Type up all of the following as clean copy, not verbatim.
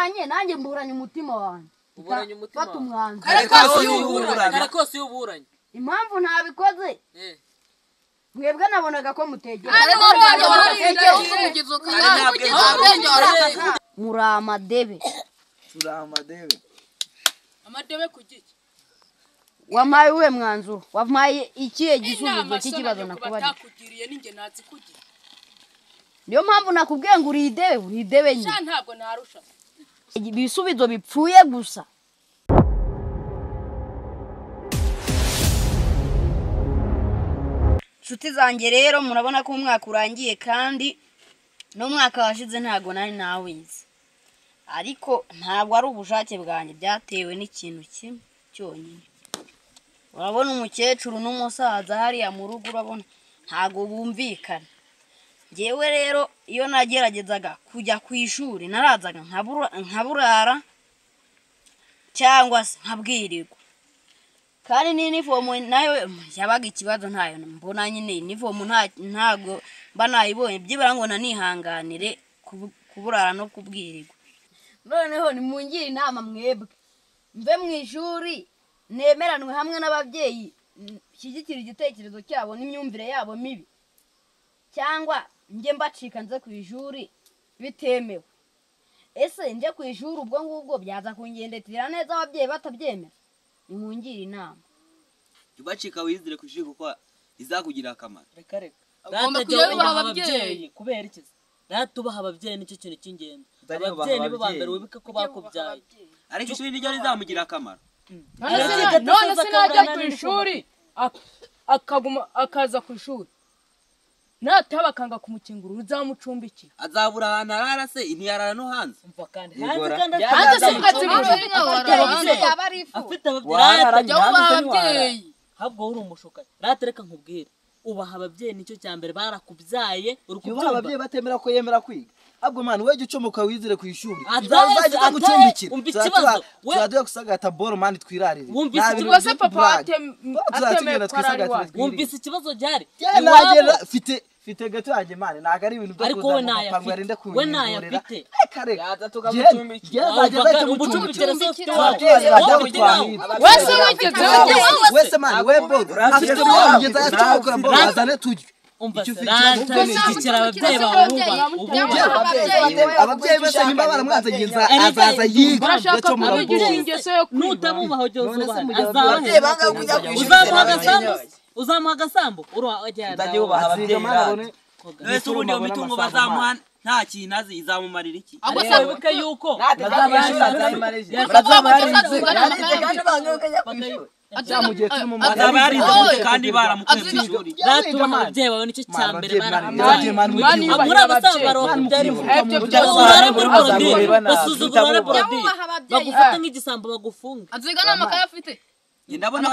Turaburanye nanjye mburanye umutima wanjye. Uburanye umutima. Fata umwanzuro. Kare kose iyo uburanye. Impamvu ntabikoze? Mwebwe nabonaga ko mutegera. Muri amadebe. Turi amadebe. Amadebe kugiki? Wampaye uwe mwanzuro? Wampaye ikihe gisubizo cy'ikibazo nakubajije? Batakugiriye ninjye nazikugira. Niyo mpamvu nakubwiye ngo uri idebe, uri idebe nyine. Sha ntabwo narusha. Ibisubizo bipfuye gusa. Nshuti zanjye rero murabona ko umwaka urangiye kandi n'umwaka washize ntago nari nawize. Ariko ntabwo ari ubushake bwanjye, byatewe n'ikintu kimwe cyonyine. Urabona umukecuru n'umusaza hariya mu rugo, urabona ntago bumvikana. Njyewe rero iyo nageragezaga kujya ku ishuri narazaga nkaburara cyangwa se nkabwirirwa. Kandi n'inifomu nayo yabaga ikibazo, ntayo mbona nyine inifomu ntago mba nayibonye, byibura ngo nanihanganire kuburara no kubwirirwa. Noneho nimungire inama mwebwe, mve mu ishuri nemeranwe hamwe n'ababyeyi, nshyigikire igitekerezo cyabo n'imyumvire yabo mibi, cyangwa njye mbacika nze ku ishuri bitemewe. Ese njye ku ishuri ubwo ngubwo byaza kungendetera neza ababyeyi batabyemera? Nimungire inama. Ubacika wizire ku ishuri kuko izakugira akamaro. Reka reka. Ugomba kujya wubaha ababyeyi. Kubera iki? Rata ubaha ababyeyi nicyo kintu cy'ingenzi. Ababyeyi nibo ba mbere wibuke ko bakubyaye. Ariko ishuri niryo rizamugira akamaro. None se najya ku ishuri akaguma akaza ku ishuri nataba akanga kumukingura uzamucumbikira. Azabura ahantu arara se ntiyarara no hanze. Umva kandi hanze kandi hanze se afite ababyeyi. Ahubwo uri umushukanyi. Rata reka nkubwire, ubaha ababyeyi nicyo cya mbere, barakubyaye uri kubyumva. Ababyeyi batemera ko yemera kwiga. Ahubwo mwana weje ucomoka wizire ku ishuri. Uzajya gucumbikira. Tuzaduye kusagata boro mani twirarire. Wumvise ikibazo papa atemeye wumvise ikibazo cyari? Nagenda mfite gato yanjye mani, ntago ari ibintu byo kuza ngo arinde kunyurira. We nayafite. Yaza tukamucumbikira. Wese wigeze wese mani we boro. Afite wongeza yacomokora boro azane tujye. Umva shyikira ababyeyi bawe ububaha. Ababyeyi bose nimba baramwanze ngenza azaza yiga. Barashaka kubigisha ingeso yo kwiba. Nutabubaha ujye uzubaha. Azabaha agasambu. Uzamuha agasambu Utajya wubaha ababyeyi. Nese ubundi iyo mitungo bazamuha nta kintu azi izamumarira iki? Ariko wibuke yuko Azaba yarize gute kandi baramukuye mu ishuri? Rata ubaha ababyeyi bawe nicyo cya mbere barakubyaye. Muri abasaza barakubyaye. Urare muri borodire, basuzugura urare borodire, bagufata nk'igisambo bagufunga. Aziga nta makaye afite. Ndabona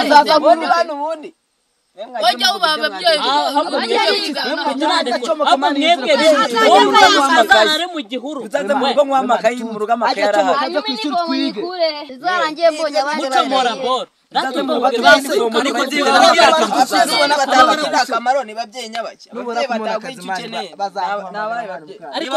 azaza muri bano ubundi. Wajya ubaha ababyeyi. Mwebwe azarare mu gihuru. Uzaze mu rugo nk'amakayi mu rugo amakayi arahari. Izarangiye mbonye abandi mucomora boro. Ariko batagira akamaro ni babyeyi nyabaki. Ababyeyi bataguha icyo ukeneye. Ariko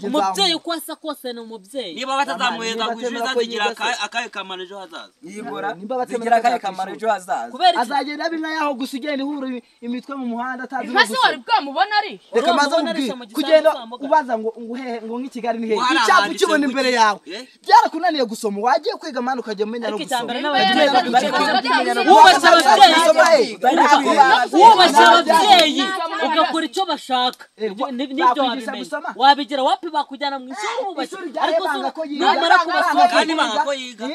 umubyeyi uko asa kose ni umubyeyi. Niba batazamuheza ku ishuri azagira akahe kamaro ejo hazaza? Yigora zigira akahe kamaro ejo hazaza? Azagenda abi nkayaho gusa ugenda ihura imitwe mu muhanda atazi no Ese wari gusoma. bwamubona ari? Reka maze nkubwire, kugenda ubaza ngo nguhehe ngo nk'i Kigali ni hehe, icyapa ukibona imbere yawe byarakunaniye gusoma, wagiye kwiga mani ukajya umenya no Ariko icya gusoma. mbere n'ababyeyi wubashye ababyeyi, wubashye ababyeyi ugakora icyo bashaka nibyo wabimenya. Wabigira wapi bakujyana mu ishuri wubashye, ariko numara kubasoma Kandi banga ko yiga.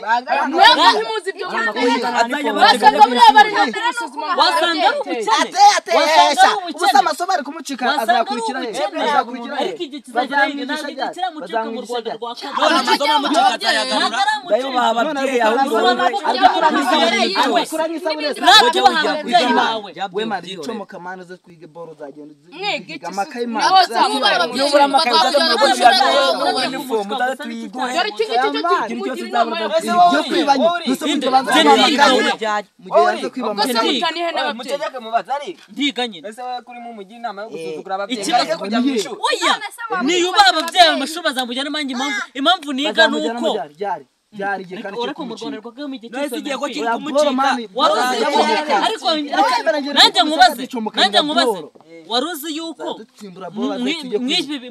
Mwebwe ntimuzi ibyo mwiga. Wasanga buriya bari no kumusuzuma. wasanga ari ubukene, Atesha wasanga ari ubusa ubukene, amasomo ari kumucika, wasanga ari azakurikira he? ubukene. Azakurikira he? Ariko igihe kizagera yiga, ntabwo igihe kiramucika mu Rwanda rwa kabiri. None amasomo amucika azayagarura. Ntabwo aramucika. Ababyeyi ahubwo Rata ubaha ababyeyi bawe. We mari icomoka mani uze twige boro uzagenda Mwiga iki uziga amakayi se? mani. Nawe uzamubara ababyeyi. Nubura amakaye uzaza mu rugo tuyagure uniform uzaza tuyiguhe. Dore iki ngiki cyo kiri kumugira inama yo kwiba mutegeke mubaze ari ndiga nyine ese wowe kuri mu mugira inama yo gusuzugura ababyeyi ikibazo kujya mu ishuri oya niyuba ababyeyi mu mashuri bazamujyana nanjye impamvu niga nuko byari igihe kandi ariko mu Rwanda rwa Kagame igihe cyose igihe ko kiri kumucika ariko nanjye nkubaze waruzi yuko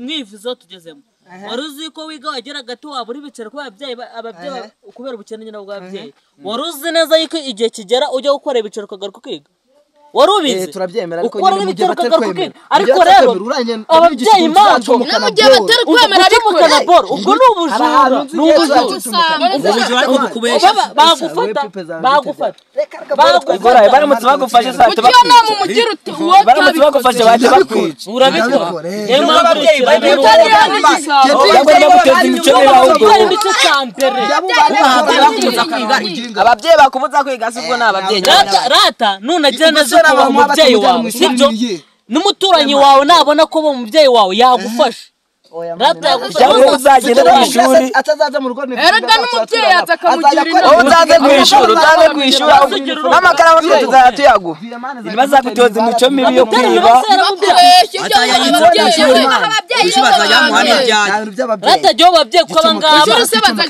mwivizo tugezemo waruzi ko wiga wagera gato wabura ibicaro kuba ababyeyi kubera ubukene nyine bw'ababyeyi waruzi neza yuko igihe kigera ujya gukora ibicaro ukagaruka ukiga warubizi turabyemera ariko ukora n'ibicaro ukagaruka ukiga ariko rero ababyeyi impamvu mu gihe batari kwemera gucomokana boro ubwo ni ubujura ni ubujura bagufata bagufata baramutse bagufashe saa kuki iyo nama umugira uti uwo baramutse bagufashe bajya bakwica urabikora niyo ababyeyi bari imico cya mbere ababyeyi bakubuza kwiga si ubwo ni ababyeyi rata nunagira neza ukubaha umubyeyi wawe sibyo n'umuturanyi wawe nabona ko uwo mubyeyi wawe yagufasha rata yagufasha wowe uzagenda ku ishuri atazaza mu rugo erega n'umubyeyi yaza akamugira inama wowe uzaze ku ishuri uzaze ku ishuri n'amakaramu twe tuzajya tuyaguha ntibazagutoza imico mibi yo kwiba rata jya ababyeyi kuko aba ngaba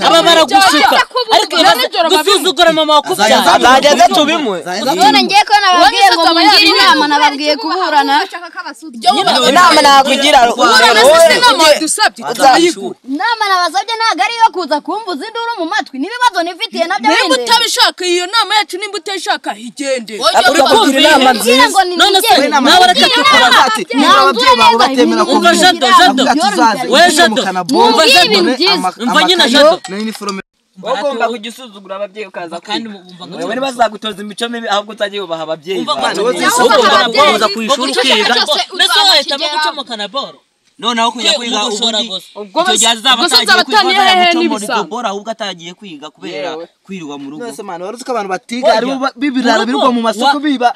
aba baragushuka ariko gusuzugura mama wakubyara azageze tubimuhe none ngiye ko nababwiye ngo mungire inama nababwiye kuburana inama nakugira inama wadusabye turayiguha inama nabasabye ntabwo ari iyo kuza kumvuza induru mu matwi n'ibibazo nifitiye nabyo nimba utabishaka iyo nama yacu nimba utayishaka igende uri kumva inama nziza none se nawe reka tukubaze ababyeyi bawe batemera ko umva jado jado we jado umva jado umva nyina jado ugomba kujya usuzugura ababyeyi ukaza kwiga wowe ntibazagutoza imico mibi ahubwo uzajya wubaha ababyeyi bawe ugomba ku ishuri ukiga mbese wahitamo gucomokana boro noneho kujya kwiga ubundi icyo gihe azaba atagiye kwiga azajya gucomora ahubwo atagiye kwiga kubera kwirirwa mu rugo none se mwana wari uzi ko abantu batiga ari b'ibirara birirwa mu masoko biba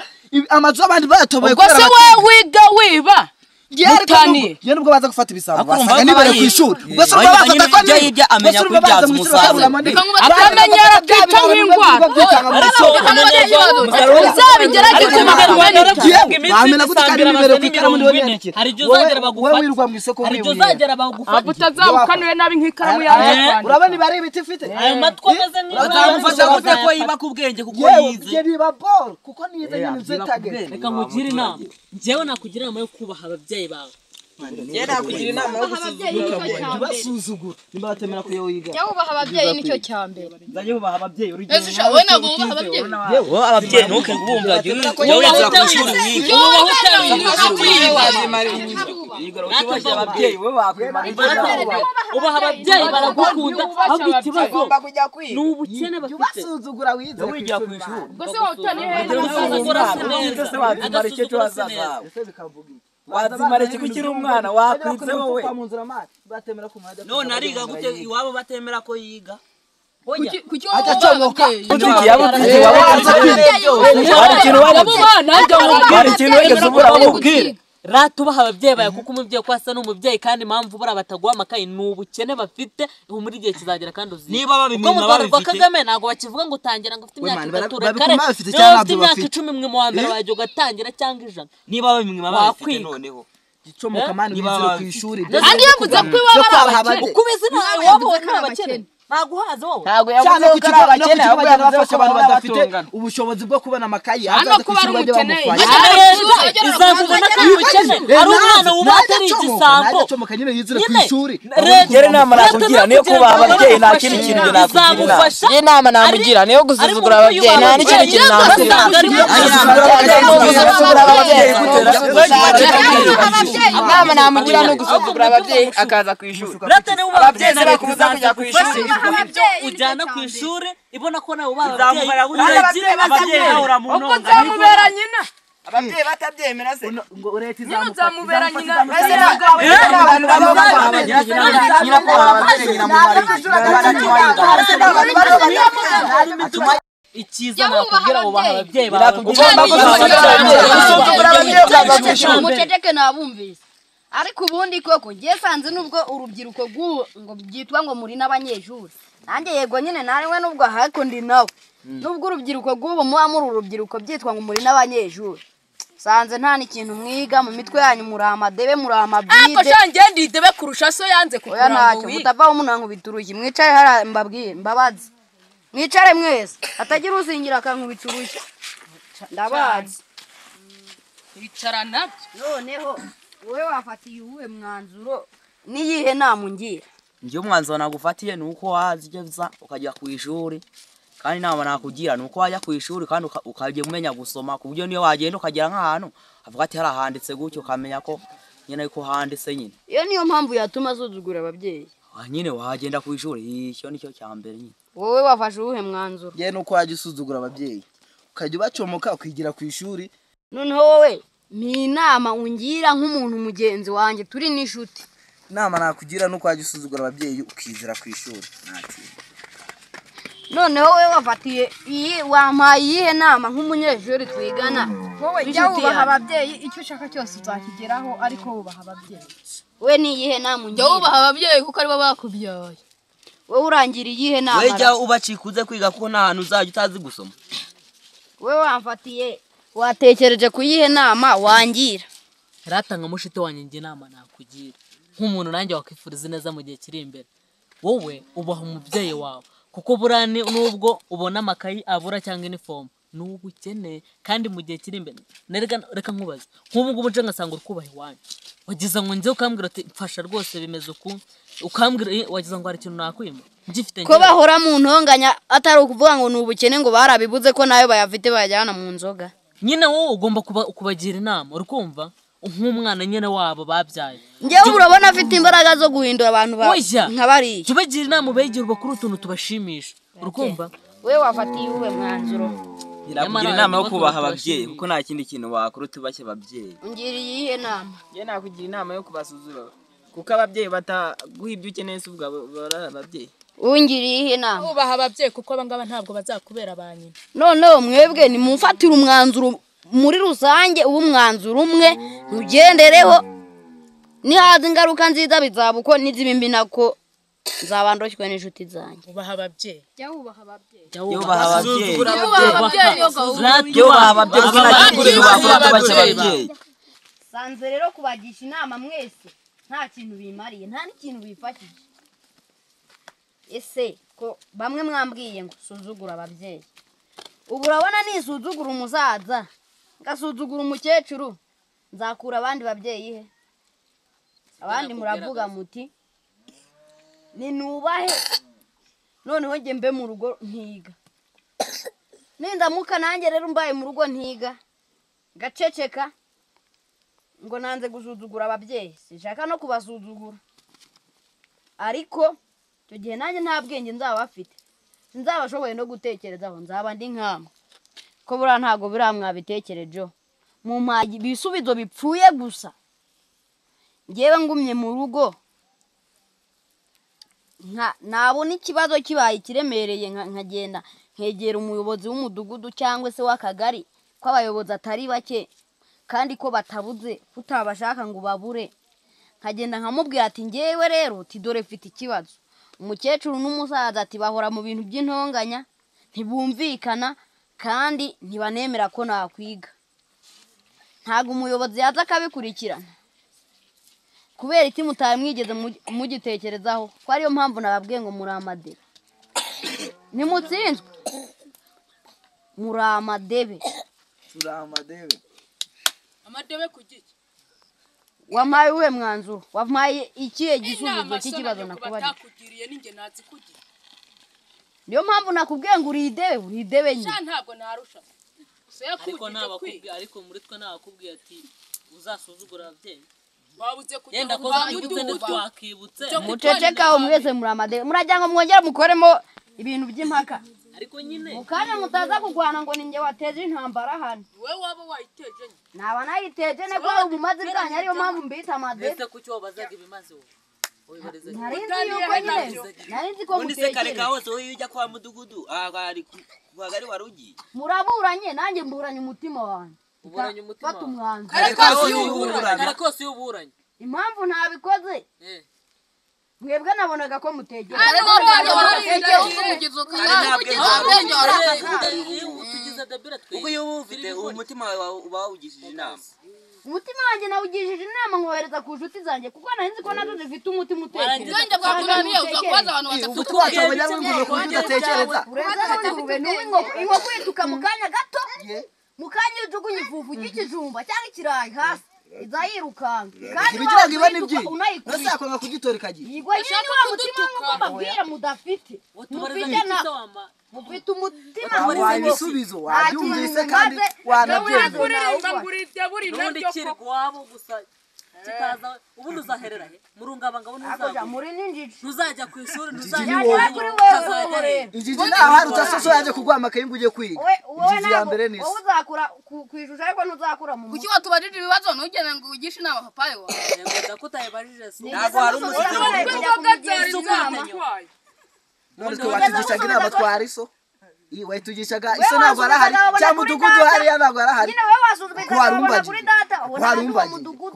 amazu y'abandi bayatoboye ubwo se wowe wiga wiba mutaniye ye nubwo baza gufata ibisambo basanga nibere ku ishuri ubwo se urumva bafata ko ibyo yibye amenya kubibyaza umusaruro akamenya arakica nk'indwara uzabigerageze bamena gute kandi nibere ku ikaramu niwe niyandikira hari igihe uzagera bagufata wowe wirirwa mu isoko hari igihe uzagera bagufata utazawukanuye nabi nk'ikaramu yawe urabona iba ari ibiti ufite ayo matwi ameze bazamufasha gute ko yiba ku bwenge kuko yize ye niba boro kuko nize nyine nzi target reka nkugire inama njyewe nakugira inama yo kubaha ababyeyi bawe njye nakugira inama yo gusuzugura basuzugura nimba batemera ko iyo wiga jya wubaha ababyeyi nicyo cya mbere nzajya wubaha ababyeyi urugero ese usha wowe ntabwo wubaha ababyeyi wowe ababyeyi ntuke kubumva jya wiyandura ku ishuri wige ababyeyi wowe wakwimara ubaha ababyeyi baragukunda ahubwo ikibazo ni ubukene bafite basuzugura wize wigira ku ishuri ubwo se wowe utaniye hehe agasuzugura si neza ese wazimara icyo cyo agasuzugura si hazaza neza hawe ese bikavuga iki wazimara iki ukiri umwana wakwitse wowe none ariga gute iwabo batemera ko yiga kuki wowe wubaha ababyeyi hari ikintu wabuze nanjye hari ikintu wigeze ubura wowe rata ubaha ababyeyi bawe kuko umubyeyi ko asa n'umubyeyi kandi impamvu buriya bataguha amakayi ni ubukene bafite muri igihe kizagera kandi uziga Niba babimenya ubwo mu Rwanda rwa babifite. Kagame ntabwo bakivuga ngo utangira ngo ufite imyaka man, itatu babikuma reka babifite niba cyangwa ufite ntabyo imyaka bafite. 10 mwe mu wa mbere wajya ugatangira cyangwa 100 niba babimwe babifite Wakwiga. noneho gicomoka mani Niba wizere ku babifite. ishuri kandi yavuze ko iwabo ari abakene uko ubizi nawe iwabo ni abakene ntabwo uhazi wowe ntabwo cyane yavuze ku ko kigo ari no ku abakene kigo ahubwo bagenda yavuze bafasha ko abantu baba badafite batungana ubushobozi bwo kubona amakayi Hano azaza ku kuba ishuri ari bajye umukene, bamufasha leta izamubona ko ari umukene ari umwana wubaha atari igisambo nagacomoka nyine yizire ku Nyine, ishuri leta Njyewe inama nakugira niyo kubaha ababyeyi nta kindi kintu njye nakugira inama izamufasha Njye inama namugira niyo gusuzugura ababyeyi nta n'ikindi kintu namugira basanga ari gusuzugura ababyeyi inama namugira ni ugusuzugura ababyeyi akaza ku ishuri Rata niba ubaha Ababyeyi bakubuza kujya ku ishuri. ibyo ujyana ku ishuri ibona ko nawe ubaha ababyeyi Izamufasha gute? uragira Ababyeyi nawe ubwo uramunonga nzamubera nyina ababyeyi batabyemera se ngo leta nyine uzamubera nyina ese ntabwo abantu baba icyiza nakubwira wubaha ababyeyi bawe Ugomba gusuzugura ababyeyi ukaza ku ishuri muceceke nabumvise Ariko ubundi koko ngiye sanze nubwo urubyiruko rw'ubu ngo byitwa ngo muri n'abanyeshuri, nanjye yego nyine nawe nubwo ariko ndi nawe, nubwo urubyiruko rw'ubu muba muri urubyiruko byitwa ngo muri n'abanyeshuri, sanze nta n'ikintu mwiga mu mitwe yanyu, muri amadebe, muri amabide. Ariko sha njye ndi idebe kurusha so yanze Oya ntacyo mutavaho umuntu urushyi, mwicare hariya mbabwire mbabazi, mwicare mwese hatagira uzingira akankubita urushyi, ndabazi. Icara nabyo. Noneho wowe wafatiye uwuhe mwanzuro n'iyihe nama ungira? Njye umwanzuro nagufatiye ni uko wazigeza ukajya ku ishuri, kandi inama nakugira ni uko wajya ku ishuri kandi ukajya umenya gusoma, ku buryo niyo wagenda ukagera nk'ahantu avuga ati harahanditse gutyo, ukamenya ko nyine ko handitse nyine. Iyo niyo mpamvu yatuma asuzugura ababyeyi. Nyine wagenda ku ishuri, icyo nicyo cya mbere nyine. Wowe wafashe uwuhe mwanzuro? Njye nuko wajya usuzugura ababyeyi ukajya ubacomoka ukigira ku ishuri. Noneho wowe ni inama ungira nk'umuntu mugenzi wanjye turi n'inshuti. Inama nakugira nuko wajya usuzugura ababyeyi ukizira ku ishuri. Noneho wowe wafatiye iyi wampaye iyihe nama nk'umunyeshuri twigana? Wowe jya wubaha ababyeyi, icyo ushaka cyose uzakigeraho, ariko wubaha ababyeyi. We ni iyihe nama ungira? Jya wubaha ababyeyi kuko aribo bakubyaye. Wowe urangira iyihe nama? We jya ubacika kwiga kuko nta hantu uzajya utazi gusoma. Wowe wamfatiye watekereje kuyihe nama wangira? Ratanga mushite wanjye nge inama nakugira nk'umuntu nanjye wakwifuriza neza mu gihe kiri imbere. Wowe ubaha umubyeyi wawe kuko burane nubwo ubona amakayi abura cyangwa uniform n'ubukene, kandi mu gihe kiri imbere reka nkubaze nk'ubu ngubu nje ngasanga uri kubaha iwanyu, wagize ngo nze ukambwira ati mfasha rwose bimeze uku, ukambwira wagize ngo hari ikintu nakwima ngifite. Ko bahora mu ntonganya atari ukuvuga ngo ni ubukene ngo barabibuze ko nayo bayafite bayajyana mu nzoga. Nyine wowe ugomba kubagira inama, uri kumva nk'umwana nyine wabo babyaye. Njyewe urabona afite imbaraga zo guhindura abantu nka bariya. Tubagira inama, ubegere ubakuru utuntu tubashimisha, uri kumva. Wewe wafatiye uwe mwanzuro? Nakugira inama yo kubaha ababyeyi kuko nta kindi kintu wakora utubashye ababyeyi. Ungira iyihe nama? Njye nakugira inama yo kubasuzura kuko ababyeyi bataguha ibyo ukeneye se ubwo bara ababyeyi. Ungira iyihe nama? Ubaha ababyeyi kuko abangaba ntabwo bazakubera ba nyina. Noneho mwebwe nimumfatire umwanzuro muri rusange, ubu umwanzuro umwe mugendereho, nihaza ingaruka nziza bizaba uko n'izibimbi nako nzaba ndoshywe n'inshuti zanjye. Ubaha ababyeyi. Jya wubaha ababyeyi. Jya wubaha ababyeyi. Jya wubaha ababyeyi. Sanze rero kubagisha inama mwese nta kintu bimariye, nta n'ikintu bifashije. Ese ko bamwe mwambwiye ngo suzugura ababyeyi, ubu urabona nisuzugura umusaza ngasuzugura umukecuru nzakura abandi babyeyi he? Abandi muravuga muti ninubahe, noneho njye mbe mu rugo ntiga. Nindamuka nanjye rero mbaye mu rugo ntiga gaceceka ngo nanze gusuzugura ababyeyi, sinshaka no kubasuzugura, ariko icyo gihe nanjye nta bwenge nzaba afite, sinzaba ashoboye no gutekerezaho, nzaba ndi nkama ko buriya ntabwo buriya mwabitekerejeho. Mumpaye ibisubizo bipfuye gusa. Njyewe ngumye mu rugo nabona ikibazo kibaye kiremereye nkagenda nkegera umuyobozi w'umudugudu cyangwa se w'akagari, ko abayobozi atari bake kandi ko batabuze kutabashaka ngo babure, nkagenda nkamubwira ati njyewe rero ti dore mfite ikibazo, umukecuru n'umusaza ati bahora mu bintu by'intonganya, ntibumvikana kandi ntibanemera ko nakwiga. Ntabwo umuyobozi yaza akabikurikirana kubera iki mutari mwigeze mugitekerezaho, ko ariyo mpamvu nababwiye ngo muri amadebe. Nimutsinzwe muri amadebe. Turi amadebe. Amadebe kugiki? Wampaye uwe mwanzuro? Wampaye ikihe gisubizo cy'ikibazo nakubajije? Batakugiriye ninjye nazikugira. Niyo mpamvu nakubwiye ngo uri idebe, uri idebe nyine. Sha ntabwo narusha. Ariko nabakubwiye, ariko muri twe nabakubwiye ati uzasuzugura ababyeyi. Wabuze kujya yenda ko twakibutse. Muceceka mwese muri amadebe, murajya ngo mwongere mukoremo ibintu by'impaka. Ariko nyine mukanya mutaza kugwana ngo ninjye wateje intambara hano. Wewe waba wayiteje nyine. Naba nayiteje ne ko ubumazi bwanyu ariyo mpamvu mbita amadebe. Ese kuki wabazaga ibimaze wowe? Nari nzi yuko nyine, nari nzi ko Ubundi se kare mutekereza. ka hose wowe ujya kwa mudugudu ari ku kagari wari ugiye. Muraburanye nanjye mburanye umutima wanjye. Uburanye umutima Fata umwanzuro. Kare kose iyo uburanye. Kare kose iyo uburanye. Impamvu ntabikoze mwebwe nabonaga ko mutegereje. Kuko iyo uba ufite umutima wawe uba wawugishije inama. Umutima wanjye nawugishije inama nkohereza ku nshuti zanjye kuko nari nzi ko nazo zifite umutima utekereza. Ubwenge bwakunaniye uza kubaza abantu badafite Utwo wacabanya n'ingurube ku buryo udatekereza. Inkoko yituka mu kanya gato, mu kanya ujugunye ifufu ry'ikijumba cyangwa ikirayi hasi izayirukanka. Kandi ibigira ngo ibone ibyi nose yakwanga kugitora ikagira. Yigwa nyine wa mutima nk'uko mbabwira mudafite. Mufite na mufite umutima wabaye ibisubizo wabyumvise kandi wanabyemera. N'ubundi kiri iwabo gusa kitaza ubundi uzaherera he murungabanga ntuzajya muri n'injiji ntuzajya ku ishuri ntuzajya kuri wewe. Injiji naho hari utasoso yaje kuguha amakaye ngo ujye kwiga. Injiji ya mbere ni wowe uzakura ku ishusho ariko ntuzakura mu mutwe. Kuki watubajije ibibazo ntugende ngo ugishe inama papa wawe? Yego ndakutayibajije so. Ntabwo hari umusore none twe watugishaga inama twari so. Wayitugishaga iso ntabwo arahari cyangwa mudugudu hariya ntabwo arahari. Nyine wowe wasuzuguritse kuri data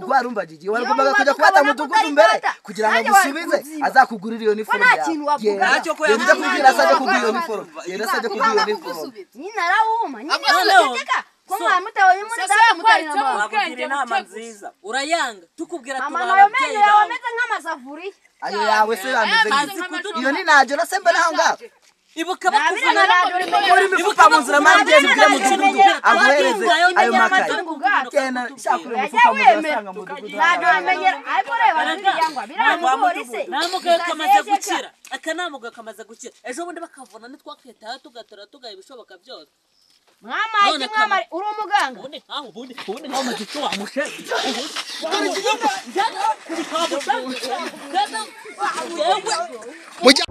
warumbagiye waragombaga kujya kubata mudugudu mbere kugira ngo agusubize azakugurira iyo niforume yawe. Yenda kubwira asajya kugura iyo niforume. Yenda asajya kugura iyo niforume. Nyine arawuma nyine araceceka ko mwamutawe muri data mutarina mama. Wakugira inama nziza urayanga tukubwira tuba ababyeyi bawe ameze nk'amasafuriya. Ayo yawe se ameze nk'iki? Iyo ni najyo na semba naho ngaho. Ibuka bakuvuna uri imifuka mu nzira mani genda ubwire mudugudu aguhereze ayo makaye. Genda shaka uri umufuka mu nzira asanga mudugudu. Ntabwo bimenyera ariko reba biriya ngo biramugora ise. Namugayo kamaze gukira akanamugayo kamaze gukira ejo bundi bakavuna nitwakitaho tugatora tugaha ibishoboka byose. Mwama iki mwama uri umuganga. Ubundi nkaho ubundi ubundi nkaho mazico wamushe. Ubundi.